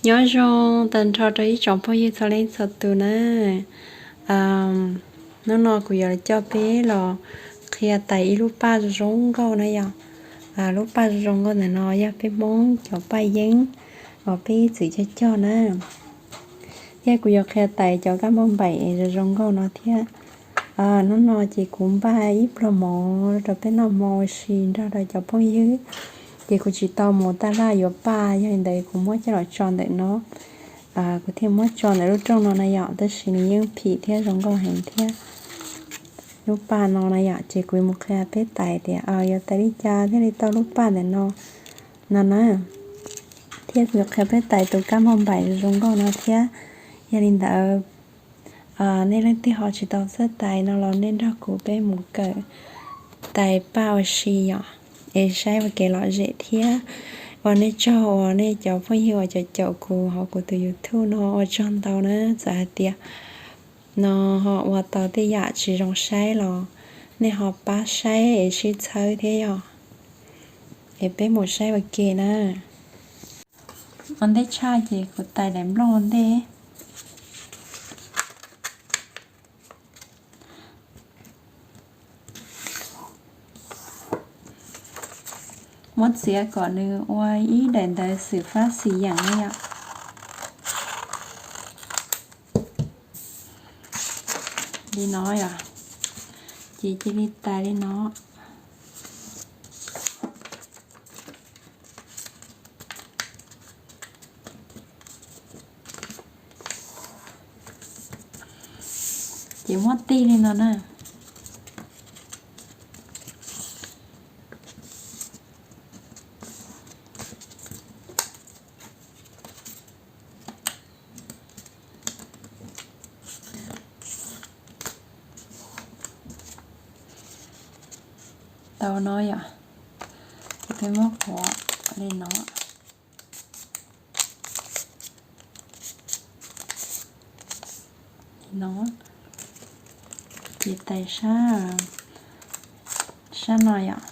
Nyob zoo tag nrho rau ib tsoom phooj ywg txhua leej txhua tus na. Hnub no kuv yuav coj peb los qhia tais ib lub paj zoo zoo nkauj na yom. Lub paj zoo zoo nkauj ntawm no yog peb Hmoob cov paj yeeb uas peb ib txwm cog cog na. Thiab kuv yuav qhia tais cov kab npauj npaim es zoo zoo nkauj no thiab. Hnub no ces kuv npaj ib pluag mov rau peb noj hmo ua si nrog rau cov phooj ywg. Ces kuv tsis tau mus taj laj yuav paj, yog li ntawd kuv muab coj los tso ntawm no. Kuv thiaj muab tso ntawm lub rooj no na yom, tab sis nws yeej phim thiab zoo nkauj heev thiab. Lub paj no na yom, ces kuv mus qhia peb tais tias yuav tais li cas thiaj li tau lub paj ntawm no no na. Thiab kuv yuav qhia peb tais tus kab npauj npaim zoo nkauj no thiab. Yog li ntawd, nej leej twg ho tsis tau txawj tais no los nej nrog kuv peb mus kawm tais paj ua si yom, es saib ua kev lom zem thiab. Ua nej tsaug uas nej cov phooj ywg uas caum caum kuv hauv kuv tus YouTube no ua tsaug ntau na. Txawm hais tias no ho ua tau tej yam tsis zoo saib los nej ho pab saib es sib txhawb thiab yom. Es peb mus saib ua ke na. Ua ntej tshaj ces kuv tais daim nplooj ua ntej. Muab txiav kom nws ua ib daim ntawv xwm fab xim yeem na yom. Li no yom. Ces cia li tais li no. Ces muab tig li no na. Tau no yom. Ces peb muab quav li no. Li no. Ces tais sab, sab no yom.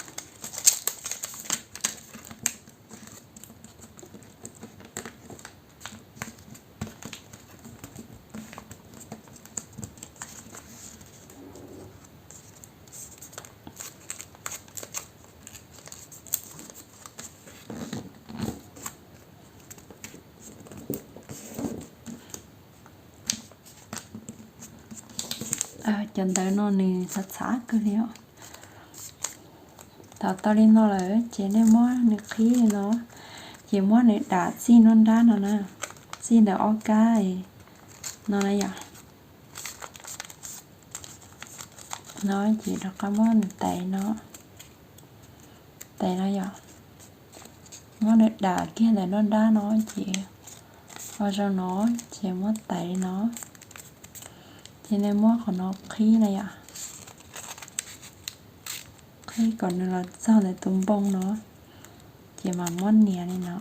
Cov ntawv no nws txhav txhav kawg li os. Thaum tau li no lawm ces nej muab nws qhib li no, ces muab nws dam txij nruab nrab no na, txij ntawm ob kab no na yom. No ces rov qab muab nws tais no, tais no yom. Muab nws dam kiag ntawm nruab nrab no ces ua zoo no, ces muab tais li no. Ces nej muab qhov no qhib na yom, qhib kom nws los txog ntawm tus npoo no, ces mam muab nias li no.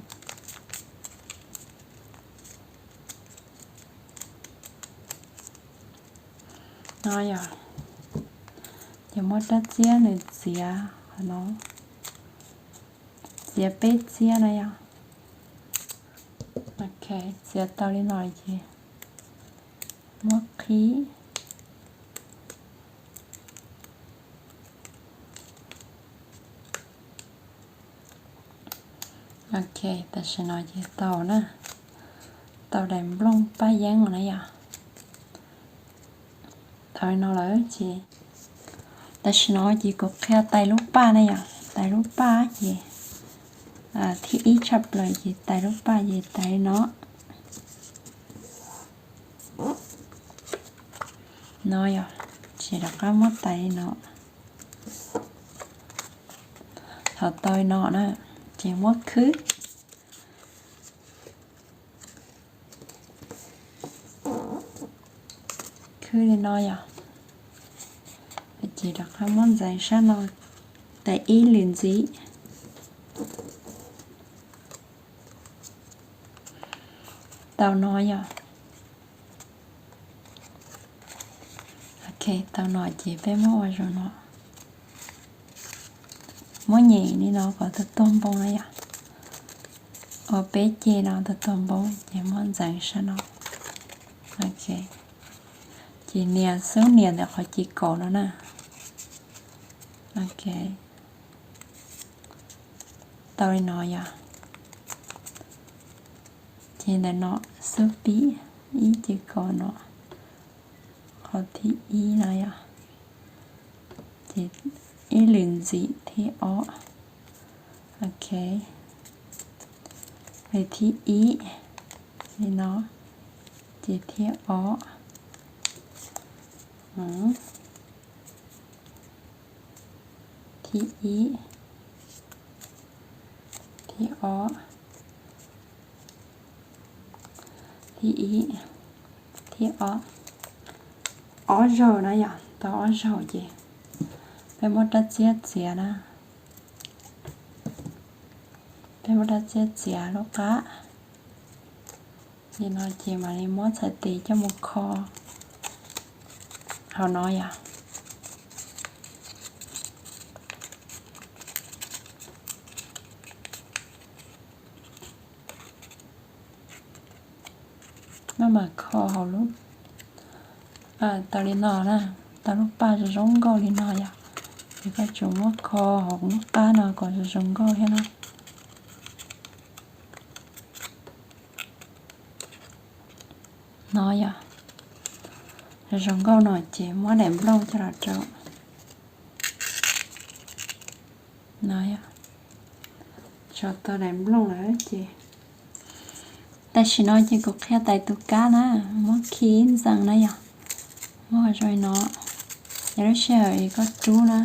No yom, ces muab rab txiab nws txiav qhov no, txiav peb txiab na yom. Ok, txiav tau li no ces muab qhib. Ok, tam sim no ces tau na, tau daim nplooj paj yeeb no na yom. Tau li no lawm ces, tam sim no ces kuv qhia tais lub paj na yom, tais lub paj ces thib ib tshaj plaws ces tais lub paj ces tais li no. No yom, ces rov qab muab tais li no. Thaum tau li no na, ces muab khwb. Khwb li no yom, ces rov qab muab ntxeev sab no tais ib lwm ntxiv. Tau no yom. Ok, tau no ces peb muab ua zoo no, muab nyem li no kom tau tuag npoo na yom. ua peb ceg no tuag tuag npoo ces muab ntxeev sab no. Ces nias xub nias ntawm qhov ci kaum no na. Tau li no yom. Ces ntawm no xub pib ib ce kaum no, qhov thib ib no yom. Ces ib lwm ntxim thib ob. Ok, lwm thib ib li no, ces thib ob, thib ib, thib ob, thib ib, thib ob, ob zaug na yom, tau ob zaug ces peb muab rab txiab txiav na. Peb muab rab txiab txiav lub qab li no ces mam li muab txhais tes coj mus kho hauv no yom. Maj mam kho hauv lub, tau li no na, tau lub paj zoo zoo nkauj li no yom. Ces koj tsuas muab kho hauv lub qab no kom zoo zoo nkauj thiab na. No yom, zoo zoo nkauj no ces muab daim nplooj coj los rau no yom. Tso tau daim nplooj lawm ces tam sim no ces kuv qhia tais tus kab na, muab khi ib ntxees na yom, muab ua zoo li no. Yog lub sij hawm koj rub na,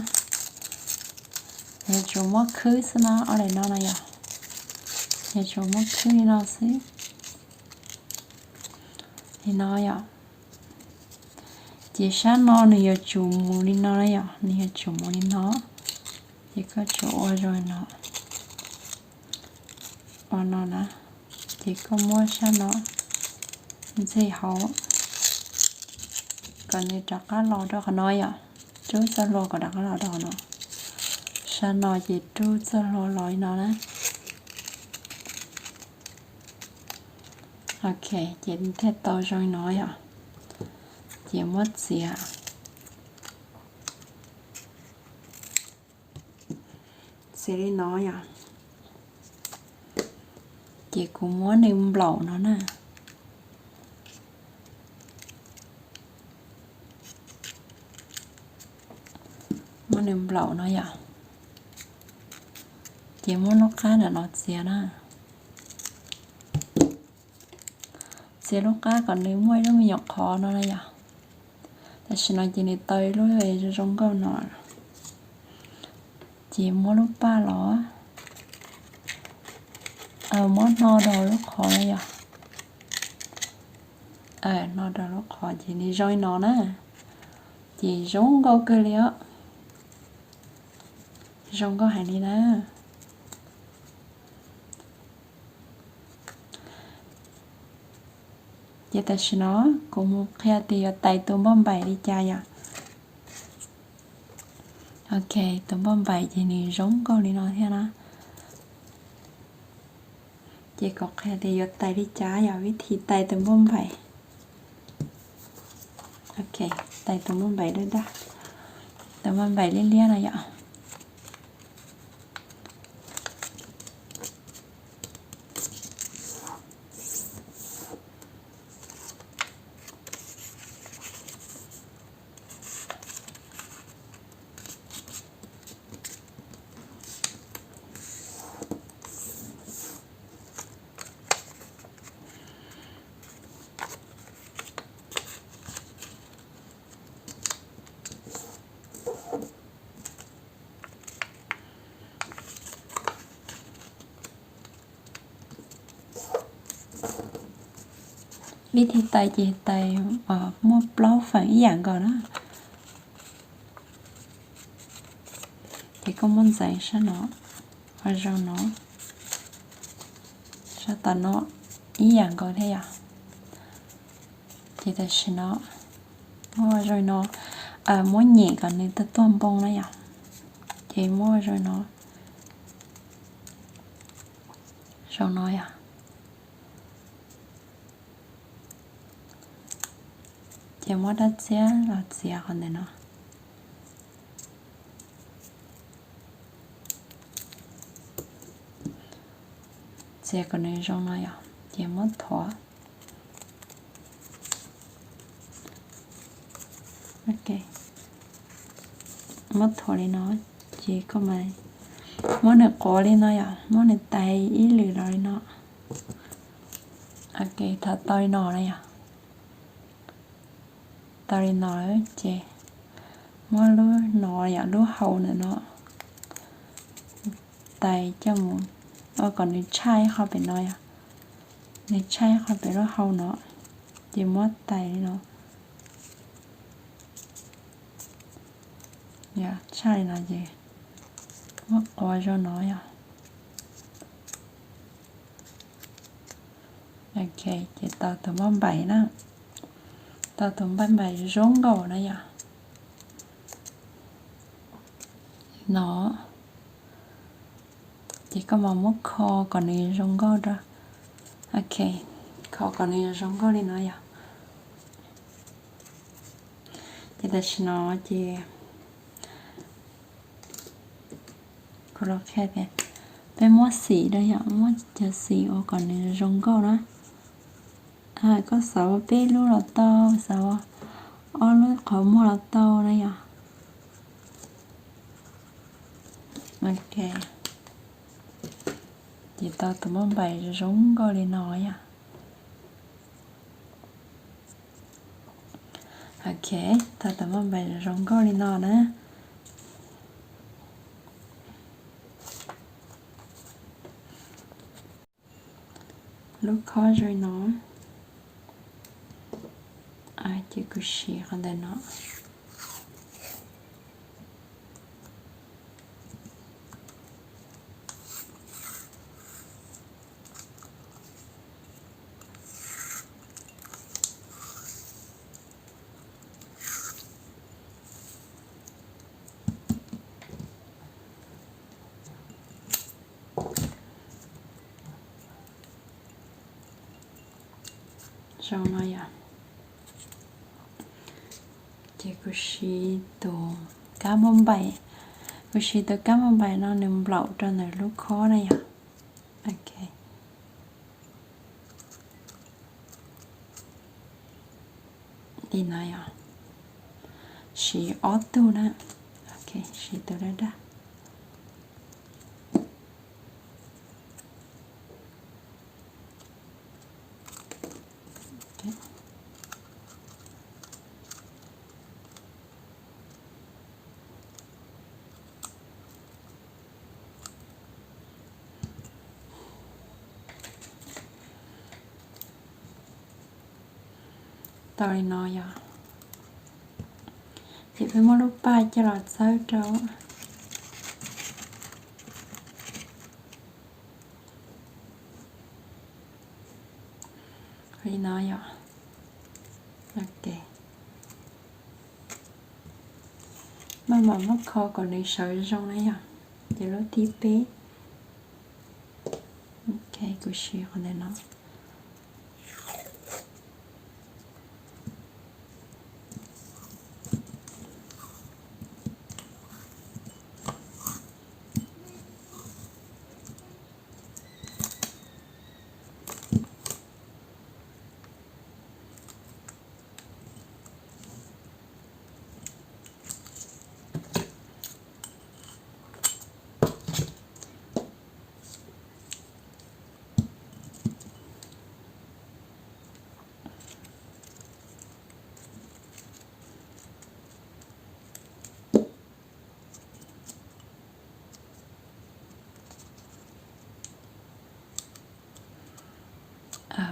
yuav tsum muab khwb xwb na, ob daim no na yom, yuav tsum muab khwb li no xwb. Li no yom. Ces sab no nws yuav tsum mus li no na yom, nws yuav tsum mus li no. Ces koj tsum ua zoo li no, ua no na. Ces koj muab sab no ntxig hauv kom nws rov qab los rau qhov no yom. Rub txoj hlua kom rov qab los rau qhov no. Sab no ces rub txoj hlua los li no na. Ok, ces thiaj tau zoo li no yom. Ces muab txiav, txiav li no yom. Ces kuv muab nws nplaum no na. Muab nws nplaum no yom. Ces muab lub qab ntawm no txiav na. Txiav lub qab kom nws muaj ib lub me nyuam qhov no na yom. Tam sim no ces nws tau ib lub zoo zoo nkauj no. Ces muab lub paj los, muab hno rau lub qhov no yom. Hno rau lub qhov ces nws zoo li no na. Ces zoo nkauj kawg li os. Zoo nkauj heev li na. Ces tam sim no kuv mus qhia tias yuav tais tus npauj npaim li cas yom. Ok, tus npauj npaim ces nws zoo nkauj li no thiab na. Ces kuv qhia tias yuav tais li cas yom, vib thib tais tus npauj npaim. Ok, tais tus npauj npaim daj daj, tus npauj npaim liab liab no yom. Vib thib tais ces tais muaj plaub feem ib yam nkaus na. Ces koj muab ntxeev sab no, ua zoo no, sab tom no ib yam nkaus thiab yom. Ces tam sim no muab ua zoo no, muab nyem kom nws tuag tuag npoo na yom. Ces muab ua zoo no, Zoo no yog, ces muab dab txiab los txiav qhov ntawm no, txiav kom nws zoo no yog, ces muab thuav. Muab thuav li no, ces koj muab nws quav li no yog, muab nws tais ib lwm los li no. Ok, thaum tau li no na yog, tau li no ces muab lub no yog lub hau ntawm no tais coj mus ua kom nws tshaj ib qho pem no yog, nws tshaj ib qho pem lub hau no, ces muab tais li no, tshaj li no ces muab quav zoo no yog. Ok, ces tau tus npauj npaim na, tau tus npauj npaim zoo nkauj na yog. No, ces koj mam muab kho kom nws zoo nkauj rau. Ok, kho kom nws zoo nkauj li no yog. Ces tam sim no ces kuv los qhia tias peb muab xim rau yom, muab cov xim ua kom nws zoo nkauj na. Koj xav ua peb lub los tau, xav ua ob lub qhov muag los tau na yom. Ok, ces tau tus npauj npaim zoo nkauj li no yom. Ok, tau tus npauj npaim zoo nkauj li no na. Lub khob zoo li no, ces kuv siv qhov ntawm no. Zoo no yom. Ces kuv siv tus kab npauj npaim, kuv siv tus kab npauj npaim no nws nplaum rau ntawm lub khob na yom. Ok, li no yom. Siv ob tug na. Ok, siv tus daj daj. Tau li no yog, ces peb muab lub paj coj los txawb rau li no yom. Ok, maj mam muab kho kom nws sawv zoo na yom. Ces lub thib peb, ok, kuv siv qhov ntawm no.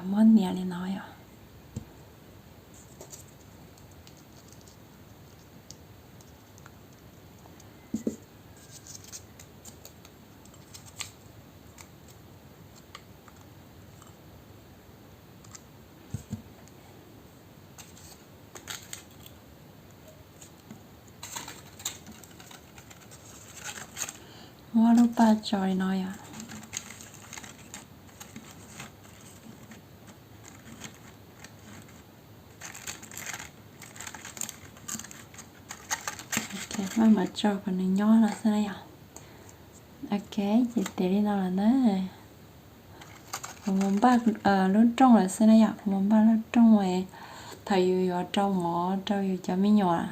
Muab nias li no yom. Muab lub paj tso li no yom. Maj mam tso kom nws nyob no xwb na yom. Ok, ces tiav li no lawm na. Kuv mus npaj lub rooj lawm xwb na yom, kuv mus npaj lub rooj es thaum yus yuav rau mov rau yus cov me nyuam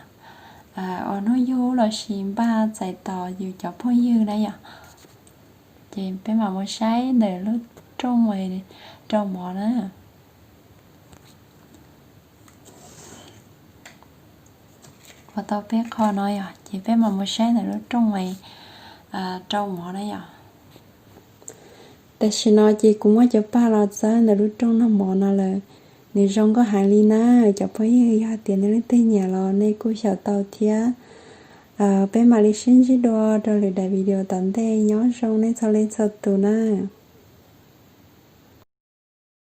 ua hnub yug los sis npaj txais tos yus cov phooj ywg na yom. Ces peb mam mus saib ntawm lub rooj rau mov na. Ua tau peb qho no yom, ces peb mam mus saib ntawm lub rooj rau mov na yom. Tam sim no ces kuv muab cov paj los txawb ntawm lub rooj noj mov no lawm. Nws zoo nkauj heev li na. Cov phooj ywg, yog hais tias nej leej twg nyiam los nej kuj xyaum tau thiab. Peb mam li sib ntsib dua rau lwm daim video tom ntej. Nyob zoo nej txhua leej txhua tus na.